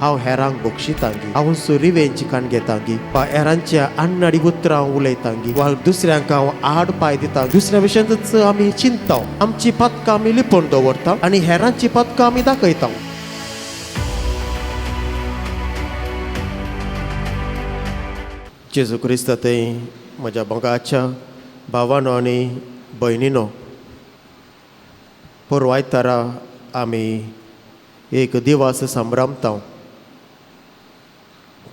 हांव हेरांक बक्षितांगी, हांव रिवेंज काण घेतांगी वा हेरांच्या अन्नाडी उतरां उलयतांगी वा दुसऱ्यांक हांव आड पांय दिता. दुसऱ्या विशयांतच आमी चिंतता, आमची पदकां आमी लिपोवन दवरता आनी हेरांची पदकां आमी दाखयता. जेजू क्रिस्त थंय म्हज्या मोगाच्या भावानो आनी भयणीनो, पोरवां आयतारा आमी एक दिवस संभ्रमता,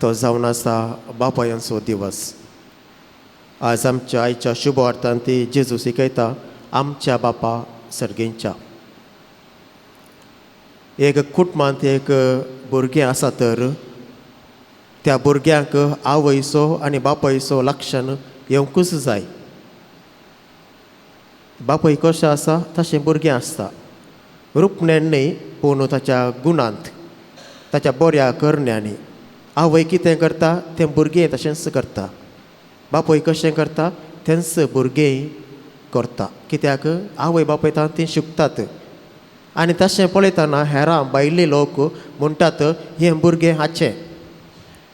तो जावन आसा बापायांचो दिवस. आज आमच्या आयच्या शुभ अर्थान ती जेजू शिकयता आमच्या बापा सर्गेंच्या. एक कुटुंबांत एक भुरगें आसा तर त्या भुरग्यांक आवयचो आनी बापायचो लक्षण येवंकूच जाय. बापूय कशें आसा तशें भुरगें आसता, रुपण्यान न्हय पूण ताच्या गुणांत, ताच्या बऱ्या करण्यांनी. आवय कितें करता तें भुरगें तशेंच करता, बापूय कशें करता तेंच भुरगें करता. कित्याक आवय बापूय तीं शिकतात आनी तशें पळयतना हेरां भायले लोक म्हणटात हें भुरगें हाचें,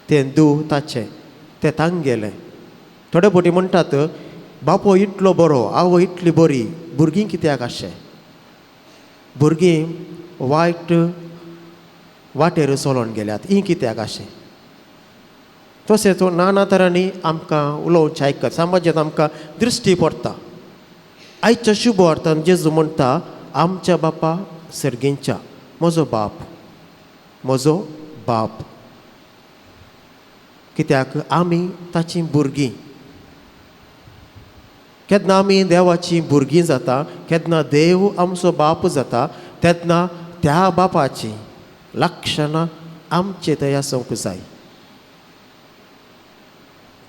तें दू ताचें, तें तांगेलें. थोडे फावटी म्हणटात बापूय इतलो बरो, आवय इतली बरी, भुरगीं कित्याक अशें? भुरगीं वायट वाटेर चलोन गेल्यात, हीं कित्याक अशें? तशेंच नाना तरांनी आमकां उलोवचें आयकत समाजांत आमकां दृश्टी पडटा. आयच्या शुभ अर्थान जेजू म्हणटा आमच्या बापा सर्गेंच्या, म्हजो बाप, म्हजो बाप. कित्याक आमी ताचीं भुरगीं. केन्ना आमी देवाचीं भुरगीं जाता, केन्ना देव आमचो बाप जाता, तेन्ना त्या बापाचीं लक्षणां आमचे थंय आसूंक जाय.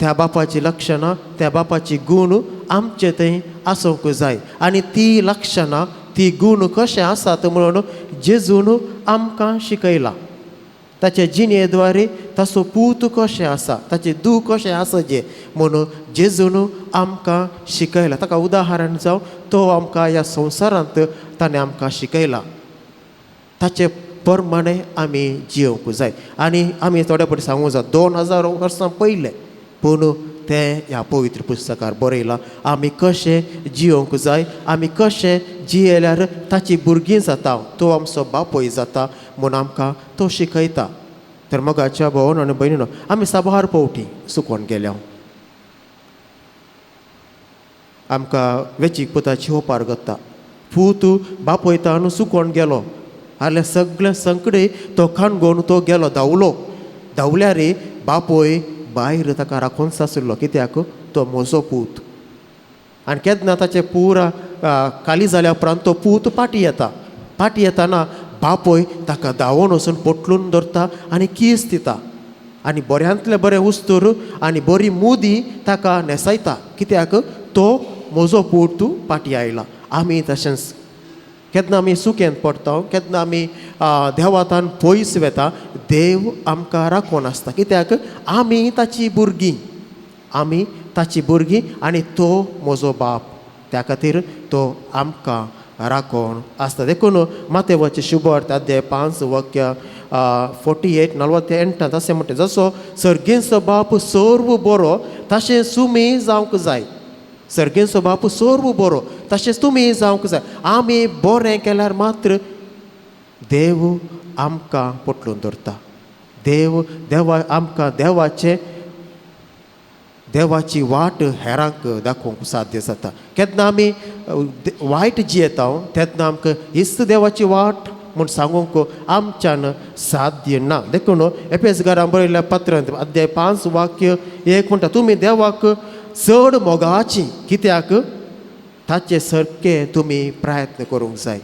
त्या बापाचीं लक्षणां, त्या बापाची गूण आमचे थंय आसूंक जाय. आनी ती लक्षणां, ती गूण कशें आसात म्हणून जेजून आमकां शिकयलां. ताचे जिणे द्वारे ताचो पूत कशें आसा, ताचें दूख कशें आसा जें म्हणून जेजून आमकां शिकयलां. ताका उदाहरण जावं तो आमकां ह्या संवसारांत ताणें आमकां शिकयला. ताचे प्रमाणे आमी जियोवंक जाय. आनी आमी थोडे फावटी सांगूंक जाय 2000 वर्सां पयलें पूण तें ह्या पवित्र पुस्तकार बरयलां आमी कशें जियोवंक जाय, आमी कशें जियेल्यार ताची भुरगीं जाता, तो आमचो बापूय जाता म्हूण आमकां तो शिकयता. तर मोगाच्या भोवन आनी भयणीनो, आमी साबार फावटी चुकोन गेल्या. आमकां वेचीक पुताची ओपार करता, पूत बापूय ताणू चुकोन गेलो, जाल्यार सगळें संकडे तो खाणगोवन तो गेलो, धांवलो. धांवल्यार बापूय भायर ताका राखून आशिल्लो, कित्याक तो म्हजो पूत. आनी केन्ना ताचें पुरा खाली जाल्या उपरांत तो पूत पाटी येता. पाटी येताना बापूय ताका धांवून वचून पोटलून धरता आनी कीस दिता आनी बऱ्यांतलें बरें उस्तूर आनी बरी मुदी ताका न्हेसायता, कित्याक तो म्हजो पूत, तूं पाटी आयला. आमी तशेंच केन्ना आमी सुकेंत पडटा, केन्ना आमी देवातान पयस वेता, देव आमकां राखून आसता, कित्याक आमी ताची भुरगीं, आमी ताची भुरगीं आनी तो म्हजो बाप. त्या खातीर तो आमकां राखून आसता. देखून मातेवाचें शुभ अर्थ अध्याय 5 वाक्य 48 48 अशें म्हणटा, जसो सर्गेंचो बाप सर्व बरो तशें तुमी जावंक जाय. सर्गेंचो बाप सर्व बरो तशेंच तुमी जावंक जाय. आमी बरें केल्यार मात्र देव आमकां पोटलून धरता. देव देवा आमकां देवाचें देवाची वाट हेरांक दाखोवंक साध्य जाता. केन्ना आमी वायट जियेता तेन्ना आमकां हीच देवाची वाट म्हूण सांगूंक आमच्यान साध्य ना. देखून एपेसगारां बरयल्ल्या पत्रांत अध्याय 5 वाक्य 1 म्हणटा, तुमी देवाक चड मोगाची, कित्याक ताचे सारके तुमी प्रयत्न करूंक जाय.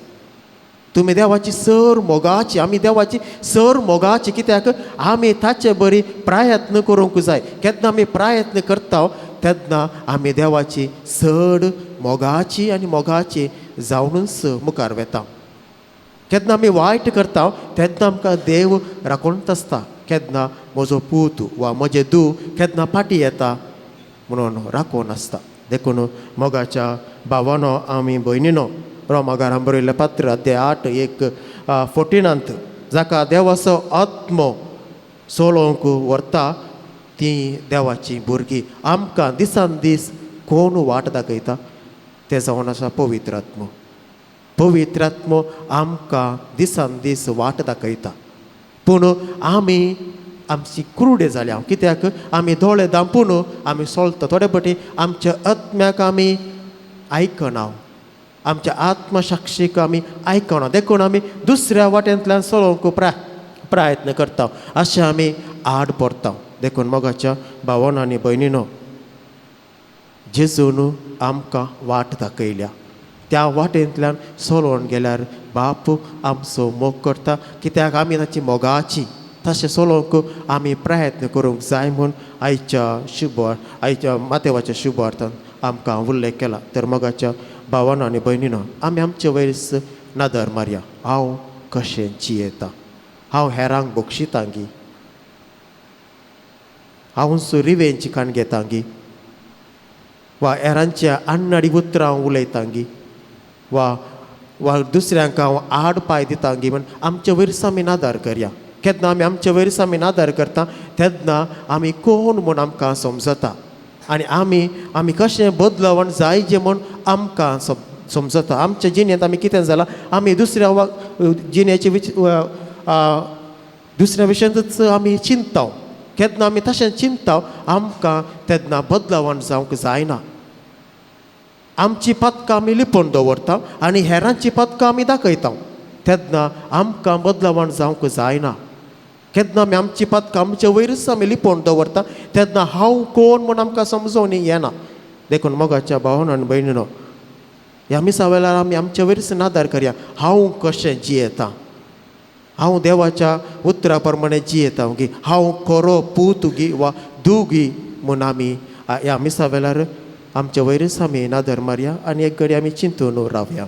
तुमी देवाची सर मोगाची, आमी देवाची सर मोगाची, कित्याक आमी ताचे बरी प्रयत्न करूंक जाय. केन्ना आमी प्रयत्न करता तेन्ना आमी देवाची चड मोगाची आनी मोगाची जावनूच मुखार वेता. केन्ना आमी वायट करता तेन्ना आमकां देव राखूनच आसता, केन्ना म्हजो पूत वा म्हजें धूव केन्ना फाटीं येता म्हणून राखून आसता. देखून मोगाच्या भावानो आमी भयणीनो, रोमागारां बरयल्लें पत्र अध्याय 8 1 14 जाका देवाचो आत्मो चलोवंक व्हरता तीं देवाचीं भुरगीं. आमकां दिसान दीस कोण वाट दाखयता तें जावन आसा पवित्र आत्मो. पवित्र आत्मो आमकां दिसान दीस वाट दाखयता. पूण आमी आमची कुरुडे जाल्या कित्याक आमी दोळे दांपून आमी सोलता. थोडे फावटी आमच्या आत्म्याक आमी आयकना, आमच्या आत्मसाक्षीक आमी आयकना, देखून आमी दुसऱ्या वाटेंतल्यान चलोवंक प्रयत्न करता, अशें आमी आड पडटा. देखून मोगाच्या भावान आनी भयणीनो, जेजून आमकां वाट दाखयल्या, त्या वाटेंतल्यान चलोवन गेल्यार बाप आमचो मोग करता, कित्याक आमी ताची मोगाची. तशें चलोवंक आमी प्रयत्न करूंक जाय म्हूण आयच्या शुभ आयच्या मातेवाच्या शुभ अर्थान आमकां उल्लेख केला. तर मोगाच्या भावान आनी भयणीनो, आमी आमचे वयस नदर मारया. हांव कशें जियेता, हांव हेरांक बक्षितांगी, हांव रिवेंज काण घेतांगी, वा हेरांच्या अन्नाडी उतरां उलयतांगी, वा वा दुसऱ्यांक हांव आड पांय दितांगी म्हण आमचे वयरस आमी नादार करया. केन्ना आमी आमचे वयरस आमी नादार करता तेन्ना आमी कोण म्हूण आमकां समजता आनी आमी आमी कशें बदलावण जाय जें म्हूण आमकां समजता. आमच्या जिणेंत आमी कितें जालां, आमी दुसऱ्या जिणेचे दुसऱ्या विशयांतच आमी चिंतता. केन्ना आमी तशें चिंतता आमकां तेन्ना बदलावण जावंक जायना. आमची पदकां आमी लिपोवन दवरता आनी हेरांची पदकां आमी दाखयता, तेन्ना आमकां बदलावण जावंक जायना. केन्ना आमी आमची पदकां आमचे वयरच आमी लिपोवन दवरता तेन्ना हांव कोण म्हूण आमकां समजोवनी येना. देखून मोगाच्या भावान आनी भयणीनो, ह्या मिसा वेळार आमी आमचे वयरच नादार करया. हांव कशें जियेता, हांव देवाच्या उतरा प्रमाणे जियेता गी, हांव खरो पूत गी वा धूव गी म्हूण आमी ह्या मिसा वेळार आमचे वयरच आमी नदर मारया आनी एक घडी आमी चिंतून रावया.